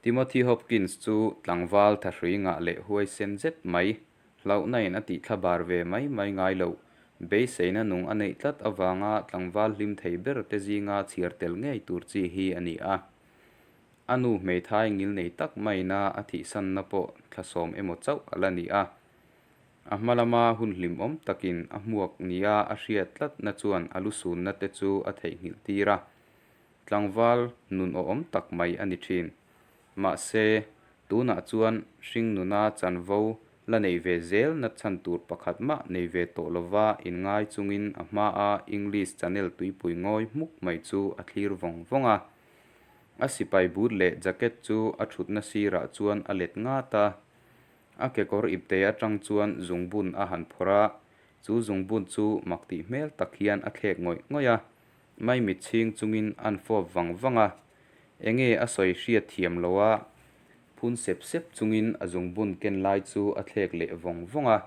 Timothy Hopkins chu tlangval thahrui ngah leh huaisen zet mai, hlauhna in a tih thlabar ve mai mai ngai loh, beiseina nung a neih tlat avanga tlangval hlim thei ber te zinga chhiar tel ngei tur chi hi a ni a. A nu hmeithai ngilnei tak maina a thihsanna pawh thlasawm emaw chauh a la ni a. A hma lama hun hlimawm takin a hmuak nia a hriat tlatna chuan a lusunna te chu a theihnghilh tir a. Tlangval nun awhawm tak mai a ni thin. Mahse, tunah chuan hringnuna chanvo la nei ve zel na chhan tur pakhat mah nei ve tawh lova inngai chungin a hmaa English Channel tuipui ngawi hmuk mai chu a thlir vawng vawng a. A sipai boot leh jacket chu a thutna sirah chuan a let ngat a. A kekawr ipte atang chuan zungbun a han phawrh a, chu zungbun chu mak tih hmel tak hian a thlek ngawih ngawih a. Maimit chhing chungin an fawp vang vang a, enge a sawi hriat thiam lo a, phun sep sep chungin a zungbun ken lai chu a thlek leh vawng vawng a.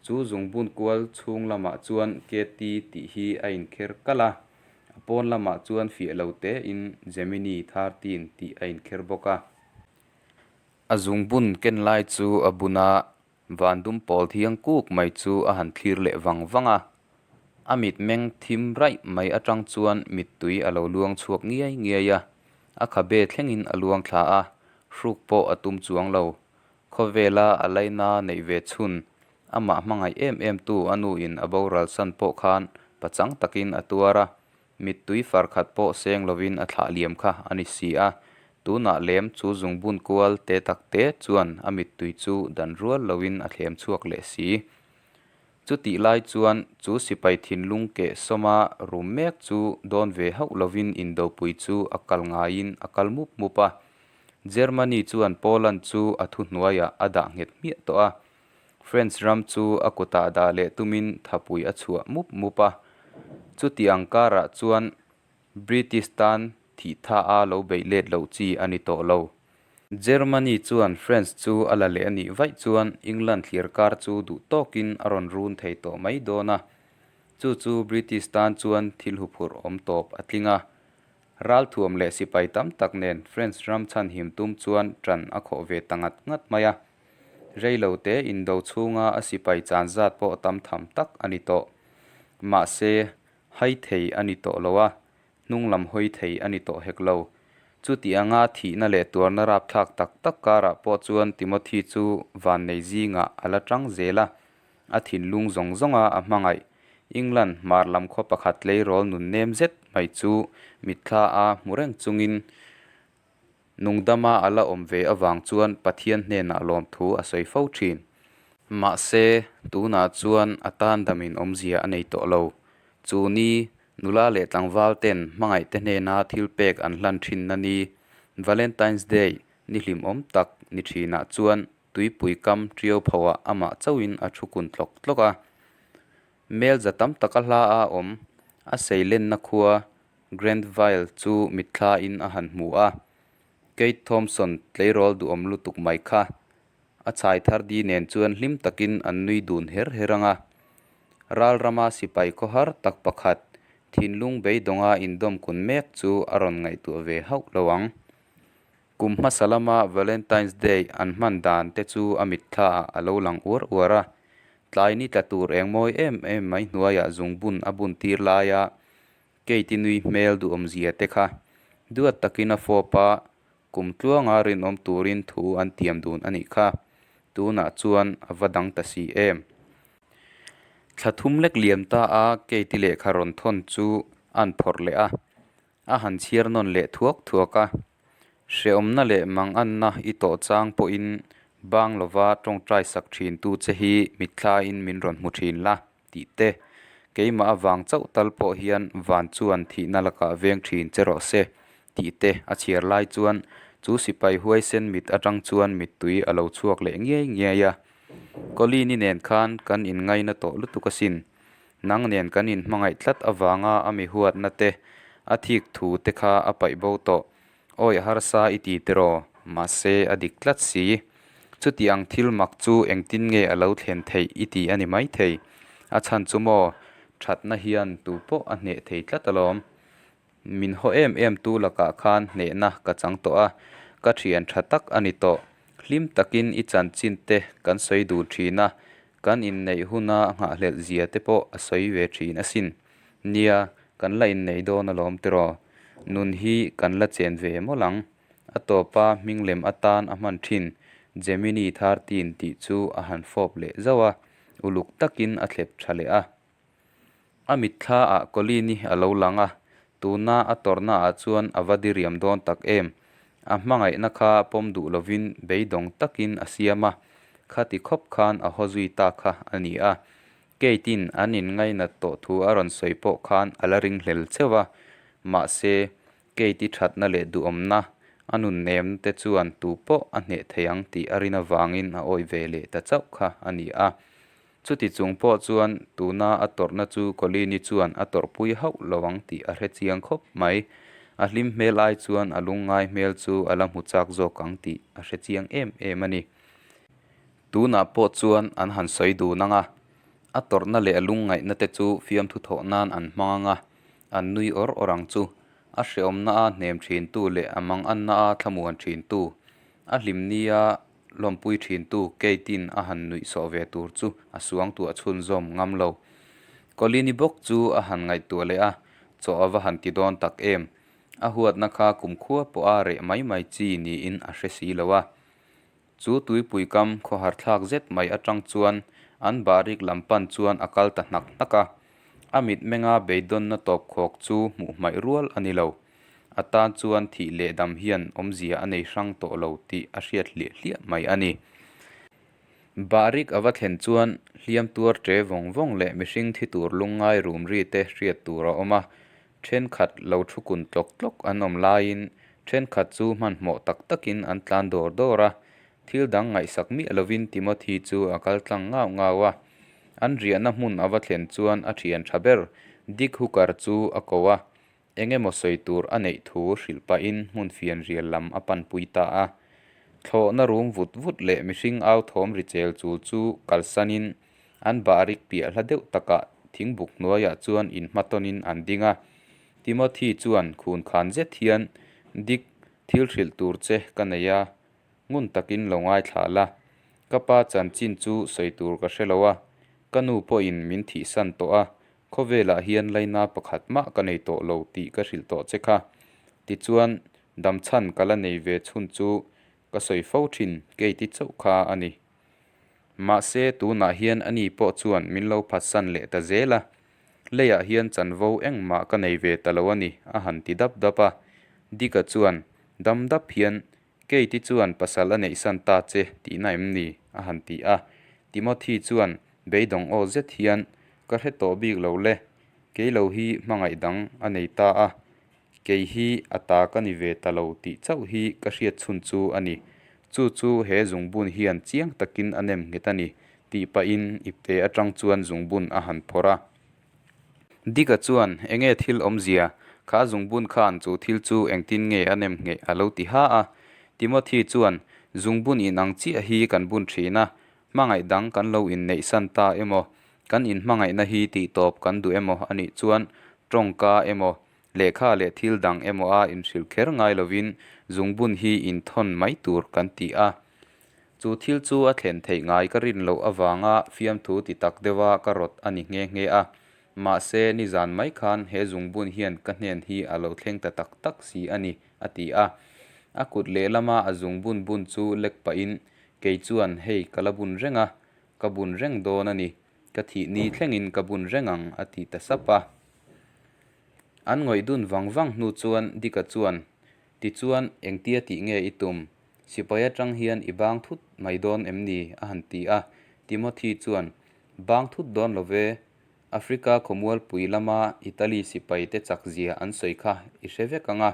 Chu zungbun kual chhung lamah chuan KT tih hi a inkher kalh a, a pawn lamah chuan fiah lo tein Gemini 13 tih a inkher bawk a. A zungbun ken lai chu a bun a, van dum pawl thiang kuk mai chu a han thlir leh vang vang a. A mitmeng thim raih mai atang chuan mittui a lo luang chhuak ngiai ngiai a, a khabe thlengin a luang thla a, hruk pawh a tum chuang lo. Khawvela a laina neih ve chhun, amah hmangaih em em tu a nuin a boral san pawh khan pachang takin a tuar a, Mittui far khat pawh seng lovin a thlah liam kha a ni si a, tunah lem chu zungbun kual te tak te chuan a mittui chu dan rual loin a thlem chhuak leh si. Chutih lai chuan chu sipai thinlung keh sawma rum mek chu dawn ve hauh lovin indopui chu a kal ngaiin a kal mup mup a. Germany chuan Poland chu a thuhnuaiah a dah nghet hmiah tawh a. French ram chu a kutah dah leh tumin thapui a chhuah mup mup a. Chuti ang karah chuan British tan thih tha a lo beih let loh chi a ni tawh lo. Germany chuan France chu a la leh a nih vaih chuan England thlir kar chu duh tawkin a rawn run thei tawh mai dawn a. Chu chu British tan chuan thil huphurh awm tawp a tling a. Ralthuam leh sipai tam tak nen France ram chhanhim tum chuan ṭan a khawh ve ta ngat ngat mai a. Reilo te indo chhunga a sipai chan zat pawh tam tham tak a ni tawh. Mahse, hai thei a ni tawh lo a, hnung lam hawi thei a ni tawh hek lo. Chuti anga thihna leh tuarna rapthlak tak tak karah pawh chuan Timothy chu vannei zingah a la tang zel a, a thinlung zawng zawnga a hmangaih England hmar lam khaw pakhat tleirawl nun nem zet mai chu mitthla a hmu reng chungin Nungdama a la awm ve avang chuan Pathian hnenah lawmthu a sawi fo thin. Mahse, tunah chuan a tan damin awmzia a nei tawh lo. Chu ni, nula leh tlangval ten hmangaihte hnena thil pek an hlan thinna ni, Valentine's Day, ni hlimawm tak ni thinah chuan tuipui kam ṭiau phoah amah chauhin a thu kun tlawk tlawk a. Mel za tam taka hla a awm, a seilenna khua Granville chu mitthlain a han hmu a, Kate Thompson tleirawl duhawm lutuk mai kha a chhai thar di nen chuan hlim takin an nui dun her her ang a. Ral rama sipai khawhar tak pakhat thinlung beidawnga indawm kun mek chu a rawn ngaihtuah ve hauh lo ang. Kum hmasa lama Valentine's Day an hman dan te chu a mitthlaah a lo lang uar uar a, tlai ni tla tur eng mawi em em mai hnuaiah zungbun a bun tir laia Kate-i nui hmel duhawmzia te kha duat takin a fawp a, kum tluanga rinawm turin thu an tiam dun a nih kha. Tunah chuan a va dang ta si em. Thla thum lek liam ta a Kate-i lehkha rawn thawn chu a'n phawrh leh a, a han chhiar nawn leh thuak thuak a. Hrehawmna leh manganna i tawh chang pawhin bang lova tawngtai sak thintu che hi mitthlain min rawn hmu thin la. Tih te, keimah avang chauh tal pawh hian van chuan thihna lakah veng thin che rawh se, tih te a chhiar lai chuan chu sipai huaisen mit atang chuan mittui a lo chhuak leh ngiai ngiai a. Colleen-i nen khan kan inngaina tawh lutuk asin. Nang nen kan inhmangaih tlat avanga a mi huatna te, a thik thu te kha a paih bo tawh. Awi a harsa i ti tiraw? Mahse a dik tlat si. Chuti ang thil mak chu engtin nge a lo thlen theih i ti a ni maithei. A chhan chu maw, thatna hian tu pawh a hneh thei tlat alawm. Min haw em em tu lakah khan hnehna ka chang tawh a, Ka thian tha tak a ni tawh. Hlim takin i chanchin te kan sawi dun thin a, kan inneih huna nghahhlelh zia te pawh a sawi ve thin asin. Nia, kan la innei dawn alawm tiraw? Nun hi kan la chen ve mawlh ang. A tawpa hming lem atan a hman thin Gemini 13 tih chu a han fawp leh zauh a, uluk takin a thlep tha leh a. A mitthla ah Colleen-i a lo lang a, tuna a tawrhna ah chuan a va diriam dawn tak em? A hmangaihna kha pawm duh lovin beidawng takin a siam a, khati khawp khan a haw zui ta kha a ni a. Kate-in an inngainat tawh thu a rawn sawi pawh khan a la ringhlel cheuh a, mahse Kate-i thatna leh duhawmna a nun nemna te chuan tu pawh a hneh thei ang tih a rin avangin a awih ve leh ta chauh kha a ni a. Chuti chung pawh chuan tuna a tawrhna chu Colleen-i chuan a tawrhpui hauh lo ang tih a hre chiang khawp mai. A hlim hmel ai chuan a lungngai hmel chu a la hmu chak zawk ang tih a hre chiang em em a ni. Tunah pawh chuan an han sawi dun ang a, a tawrhna leh a lungngaihna te chu fiamthu thawh nan an hmang ang a, an nui awr awr ang chu. A hreawmna a hnem thintu leh a manganna a thlamuan thintu, a hlimnia Lawmpui thintu Kate-in a han nuih sawh ve tur chu a suangtuah chhunzawm ngam lo. Colleen-i bawk chu a han ngaihtuah leh a, chaw a va han ti dawn tak em? A huatna kha kumkhua pawha reh mai mai chi niin a hre si lo a. Chu tuipui kam khawhar thlak zet mai atang chuan an bahrik lam pan chuan a kal ta hnak hnak a. A mitmenga beidawnna tawpkhawk chu hmuh hmaih rual a ni lo. A tan chuan thih leh dam hian awmzia a nei hrang tawh lo tih a hriat hliah hliah mai a ni. Bahrik a va thlen chuan hliam tuar ṭe vawng vawng leh mihring thi tur lungngai rum ri te hriat tur a awm a, ṭhenkhat lo thu kun tlawk tlawk an awm laiin ṭhenkhat chu hmanhmawh tak takin an tlan dawr dawr a, thil dang ngaihsak miah lovin Timothy chu a kal tlang ngau ngau a. An riahna hmun a va thlen chuan a ṭhian ṭha ber Dick Hooker chu a ko a, Eng emaw sawi tur a neih thu hrilh pahin hmun fianrial lam a panpui ta a. Thlawhna rum vut vut leh mihring au thawm ri chel chul chu kalsanin an bahrik piah hla deuh takah thingbuk hnuaiah chuan inhmatawnin an ding a. Timothy chuan khun khan zet hian, Dick, thil hrilh tur che ka nei a, ngun takin lo ngaithla la. Ka pa chanchin chu sawi tur ka hre lo a, ka nu pawhin min thihsan tawh a, Khawvelah hian laina pakhat mah ka nei tawh lo tih ka hrilh tawh che kha. Tichuan, damchhan ka la nei ve chhun chu ka sawi fo thin, Kate-i chauh kha a ni. Mahse, tunah hian ani pawh chuan min lo phatsan leh ta zel a. Leiah hian chanvo engmah ka nei ve ta lo a ni, a han ti dap dap a. Dick-a chuan dam dap hian Kate-i chuan pasal a neihsan ta che tihna em ni? a han ti a. Timothy chuan beidawng aw zet hian, Ka hre tawh bik lo le, kei lo hi hmangaih dang a nei ta a, kei hi a ta ka ni ve ta lo tih chauh hi ka hriat chhun chu a ni. Chu chu he zungbun hian chiang takin a nem nghet a ni, tih pahin ipte atang chuan zungbun a han phawrh a. Dika chuan, Enge thil awmzia? Kha zungbun khan chu thil chu engtin nge a nem ngheh a lo ti ha a. Timothy chuan, Zungbun inang chiah hi kan bun thin a, hmangaih dang kan lo inneihsan ta emaw, kan inhmangaihna hi tihtawp kan duh emaw a nih chuan tawngka emaw, lehkha leh thil dang emaw a inhrilh kher ngai lovin zungbun hi inthawn mai tur kan ti a. Chu thil chu a thlen theih ngai ka rin loh avanga fiamthu ti tak deuha ka rawt a ni nghe nghe a. Mahse, nizan mai khan he zungbun hian ka hnen hi a lo thleng ta tak tak si a ni, a ti a. A kut lehlama a zungbun bun chu lek pahin, Kei chuan hei ka la bun reng a, ka bun reng dawn a ni, ka thih ni thlengin ka bun reng ang, a ti ta sap a. An ngawih dun vang vang hnu chuan Dika chuan, Tichuan, engtia tih nge i tum? Sipai atang hian i bang thut mai dawn em ni? a han ti a. Timothy chuan, Bang thut dawn lo ve. Africa khawmualpui lama Italy sipai te chak zia an sawi kha i hre vek ang a.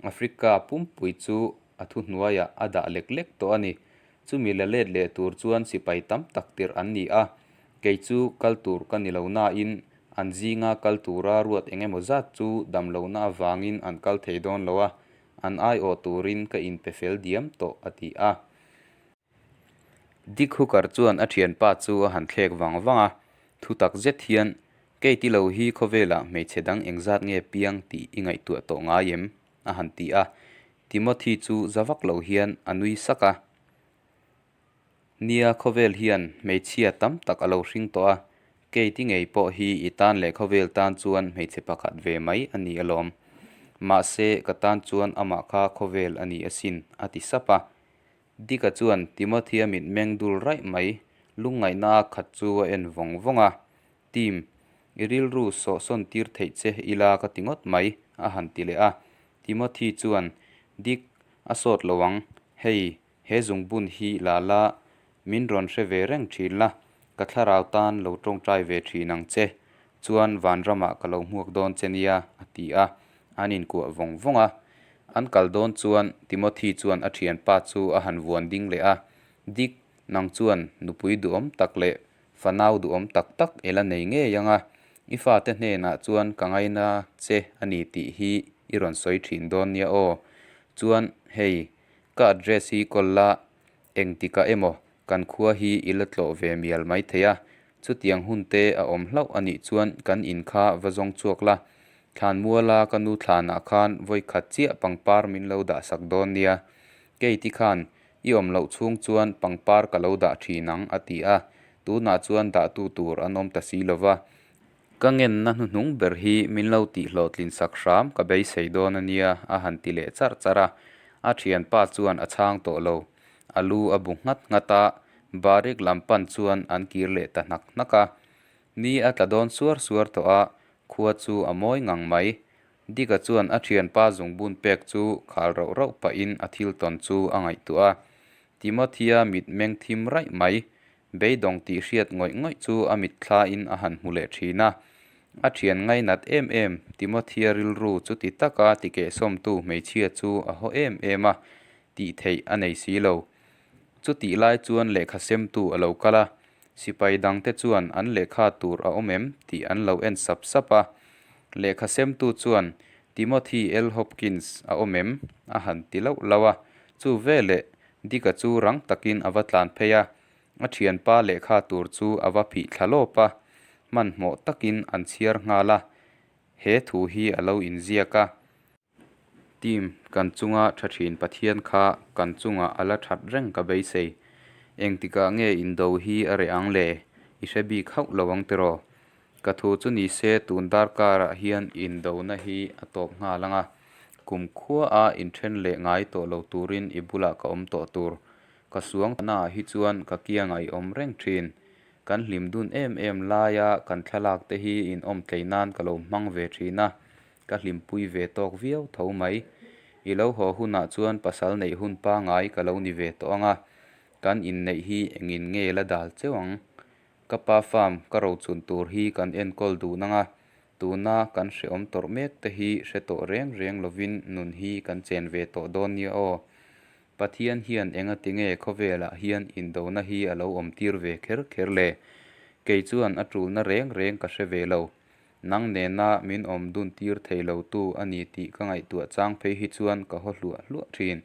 Africa pumpui chu a thuhnuaiah a dah lek lek tawh a ni. Chumi la let leh tur chuan sipai tam tak tirh an ni a, kei chu kal tur ka ni lo nain an zinga kal tura ruat eng emaw zat chu dam lohna avangin an kal thei dawn lo a, an aiawh turin ka inpe fel diam tawh a ti a. Dick Hooker chuan a thianpa chu a han thlek vang vang a, thu tak zet hian, Kei ti lo hi khawvelah hmeichhe dang engzat nge piang tih i ngaihtuah tawh ngai em? a han ti a. Timothy chu za vak lo hian a nui sak a. Nia, khawvel hian hmeichhia tam tak a lo hring tawh a, Kate-i ngei pawh hi i tan leh khawvel tan chuan hmeichhe pakhat ve mai a ni alawm. Mahse, ka tan chuan amah kha khawvel a ni asin, a ti sap a. Dika chuan Timothy-a mitmeng dul raih mai lungngaihna a khat chu a en vawng vawng a, Tim, i rilru sawhsawn tir theih che ila ka ti ngawt mai, a han ti leh a. Timothy chuan, Dik, a sawt lo ang, hei, he zungbun hi la la, min rawn hre ve reng thin la, ka thlarau tan lo tawngtai ve thin ang che, chuan vanramah ka lo hmuak dawn che nia, a ti a, an inkuah vawng vawng a. An kal dawn chuan Timothy chuan a thianpa chu a han vuan ding leh a, Dik, nang chuan nupui duhawm tak leh fanau duhawm tak tak i la nei ngei ang a, i fate hnenah chuan ka ngaina che a ni tih hi i rawn sawi thin dawn nia aw. Chuan hei, ka address hi kawl la, engtikah emaw kan khua hi i la tlawh ve mial mai thei a, chutiang hun te a awm hlauh a nih chuan kan in kha va zawng chhuak la, Thlanmuala ka nu thlanah khan vawikhat chiah pangpar min lo dah sak dawn nia. Keiti khan I awm loh chhung chuan pangpar ka lo dah thin ang, a ti a. Tunah chuan dahtu tur an awm ta si lo va. Ka ngenna hnuhnung ber hi min lo tihhlawhtlin sak hram ka beisei dawn a nia, a han ti leh charh charh a. A thianpa chuan a chhang tawh lo. A lu a bu nghat nghat a, Barik lam pan chuan an kir leh ta hnak hnak a. Ni a tla dawn suar suar tawh a, khua chu a mawi ngang mai. Dika chuan a thianpa zungbun pek chu khal rauh rauh pahin a thil tawn chu a ngaihtuah a. Timothya mit meng thim raih mai, beidawng tih hriat ngawih ngawih chu a mitthlain a han hmu leh thin a. A thian ngainat em em Timothya rilru chuti taka tikehsawmtu hmeichhia chu a haw em em a, tih theih a nei si lo. Chutih lai chuan lehkha semtu a lo kal a, sipai dangte chuan an lehkha tur a awm em tih an lo en sap sap a. Lehkha semtu chuan Timothy L. Hopkins a awm em? a han ti lauh lauh a. Chu veleh Dick-a chu rang takin a va tlan phei a, a thianpa lehkha tur chu a va phih thla lawp a, hmanhmawh takin an chhiar nghal a, he thu hi a lo inziak a. Team, kan chunga tha thin Pathian kha kan chungah a la that reng ka beisei. Engtikah nge indo hi a reh ang le? I hre bik hauh lo ang tiraw? Ka thu chu ni se tun darkarah hian indona hi a tawp nghal ang a, kum khuaa inthen leh ngai tawh lo turin i bulah ka awm tawh tur. Ka suang naah hi chuan ka kiangah i awm reng thin. Kan hlim dun em em laia kan thlalak te hi inawm tlei nan ka lo hmang ve thin a, Ka hlimpui ve tawk viau tho mai. I lo haw hunah chuan pasal neih hun pangai ka lo ni ve tawh ang a, kan inneih hi engin nge la dal cheu ang? Ka pa farm ka rochun tur hi kan enkawl dun ang a, tuna kan hrehawm tawrh mek te hi hre tawh reng reng lovin nun hi kan chen ve tawh dawn nia aw. Pathian hian engati nge khawvelah hian indona hi a lo awm tir ve kher kher le? Kei chuan a tulna reng reng ka hre ve lo. Nang nena min awm dun tir thei lo tu a ni tih ka ngaihtuah chang phei hi chuan ka haw hluah hluah thin.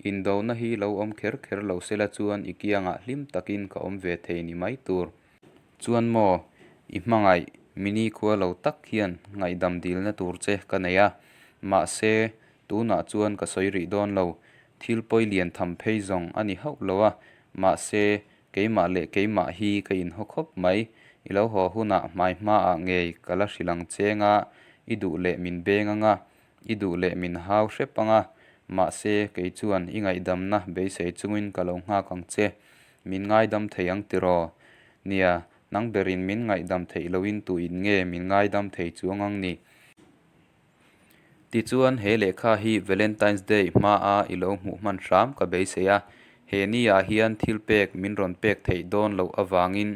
Indona hi lo awm kher kher lo sela chuan i kiangah hlim takin ka awm ve thei ni mai tur. Chuan maw, i hmangaih mini khua lo tak hian ngaihdam dilna tur che ka nei a. Mahse, tunah chuan ka sawi rih dawn lo. Thil pawi lian tham phei zawng a ni hauh lo a. Mahse, Keimah leh keimah hi ka inhaw khawp mai. I lo haw hunah hmai hmaah ngei ka la hrilh ang cheng a, i duh leh min beng ang a, i duh leh min hau hrep ang a. Mahse, kei chuan i ngaihdamna beisei chungin ka lo nghak ang che. Min ngaidam thei ang tiraw? Nia, nang berin min ngaihdam theih loin tuin nge min ngaidam thei chuang ang ni? Tichuan, he lehkha hi Valentine's Day hmaa i lo hmuh hman hram ka beisei a. He niah hian thil pek min rawn pek theih dawn loh avangin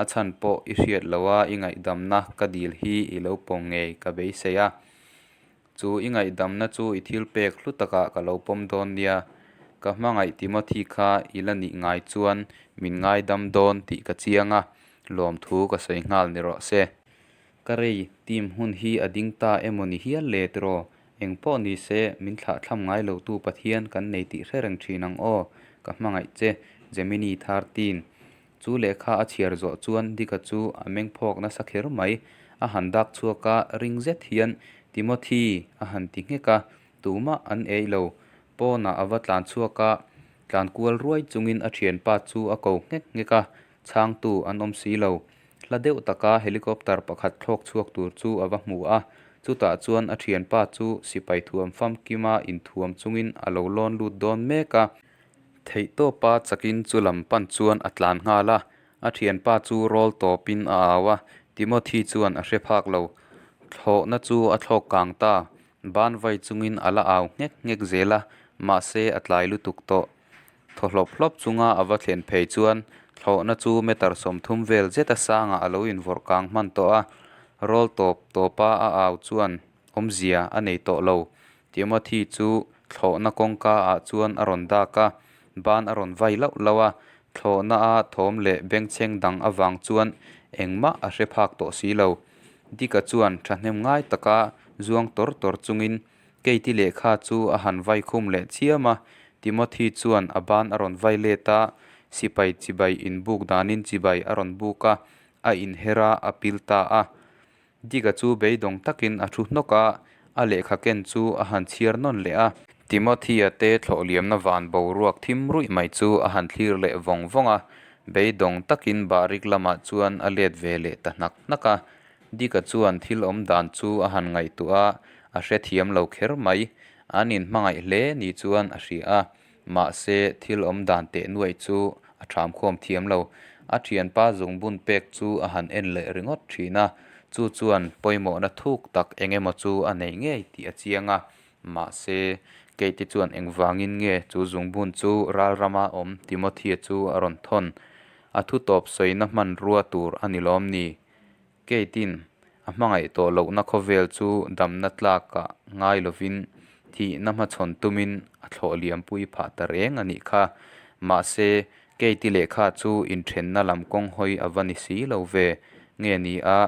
a chhan pawh i hriat loha i ngaihdamna ka dil hi i lo pawm ngei ka beisei a. Chu i ngaihdamna chu i thil pek hlu takah ka lo pawm dawn nia. Ka hmangaih Timothy kha i la nih ngai chuan min ngaidam dawn tih ka chiang a, lawmthu ka sawi nghal ni rawh se. Ka rei, team hun hi a ding ta emaw ni hial le tiraw? Eng pawh ni se, min thlahthlam ngai lo tu Pathian kan nei tih hre reng thin ang aw, ka hmangaih che, Gemini 13. Chu lehkha a chhiar zawh chuan Dika chu a meng phawk nasa kher mai. A han dak chhuak a, ring zet hian, Timothy! a han ti nghek a, tumah an ei lo. Pawnah a va tlan chhuak a, tlan kual ruai chungin a thianpa chu a ko nghek nghek a, chhangtu an awm si lo. Hla deuh taka helicopter pakhat thlawk chhuak tur chu a va hmu a, chutah chuan a thianpa chu sipai thuam famkima inthuam chungin a lo lawn lut dawn mek a. Theihtawpa chakin chu lam pan chuan a tlan nghal a, a thianpa chu rawl tawpin a au a, Timothy chuan a hre phak lo. Thlawhna chu a thlawk kang ta, ban vai chungin a la au nghek nghek zel a, mahse a tlai lutuk tawh. Thaw hlawp hlawp chunga a va thlen phei chuan thlawhna chu meter 30 vel zeta sangah a lo invawrh kang hman tawh a, rawl tawp tawpa a au chuan awmzia a nei tawh lo. Timothy chu thlawhna kawngka ah chuan a rawn dak a, ban a rawn vai lauh lauh a, thlawhna a thawm leh bengchheng dang avang chuan engmah a hre phak tawh si lo. Dika chuan thahnem ngai taka zuang tawr tawr chungin Katie lehkha chu a han vai khum leh chiam a, Timothy chuan a ban a rawn vai let a, sipai chibai inbuk danin chibai a rawn buk a, a inher a, a pil ta a. Dika chu beidawng takin a thu hnawk a, a lehkha ken chu a han chhiar nawn leh a. Timothy-a te thlawhliamna van boruak thim ruih mai chu a han thlir leh vawng vawng a, beidawng takin bahrik lamah chuan a let ve leh ta hnak hnak a. Dika chuan thil awm dan chu a han ngaihtuah a, a hrethiam lo kher mai. An inhmangaih hle ni chuan a hria a, mahse thil awm dan teh nuaih chu a thamkhawm thiam lo. A thianpa zungbun pek chu a han en leh ringawt thin a, chu chuan pawimawhna thuk tak eng emaw chu a nei ngei tih a chiang a. Mahse, Kate chuan engvangin nge chu zungbun chu ral rama awm Timothy-a chu a rawn thawn? A thutawp sawina hmanrua tur a ni lawm ni? Kate-in a hmangaih tawh lohna khawvel chu damna tlakah ngai lovin thihna hmachhawn tumin a thlawh liampui phah ta reng a nih kha. Mahse, Kate-i lehkha chu inthenna lam kawng hawi a va ni si lo ve. Nge ni a,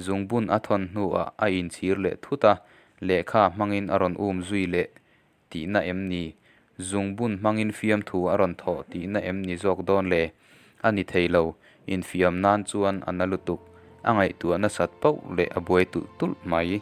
zungbun a thawn hnuah a inchhir leh thut a, lehkha hmangin a rawn um zui leh tihna em ni? Zungbun hmangin fiamthu a rawn thawh tihna em ni zawk dawn le? A ni thei lo, infiam nan chuan a na lutuk. A ngaihtuah nasat pauh leh a buai tulh tulh mai.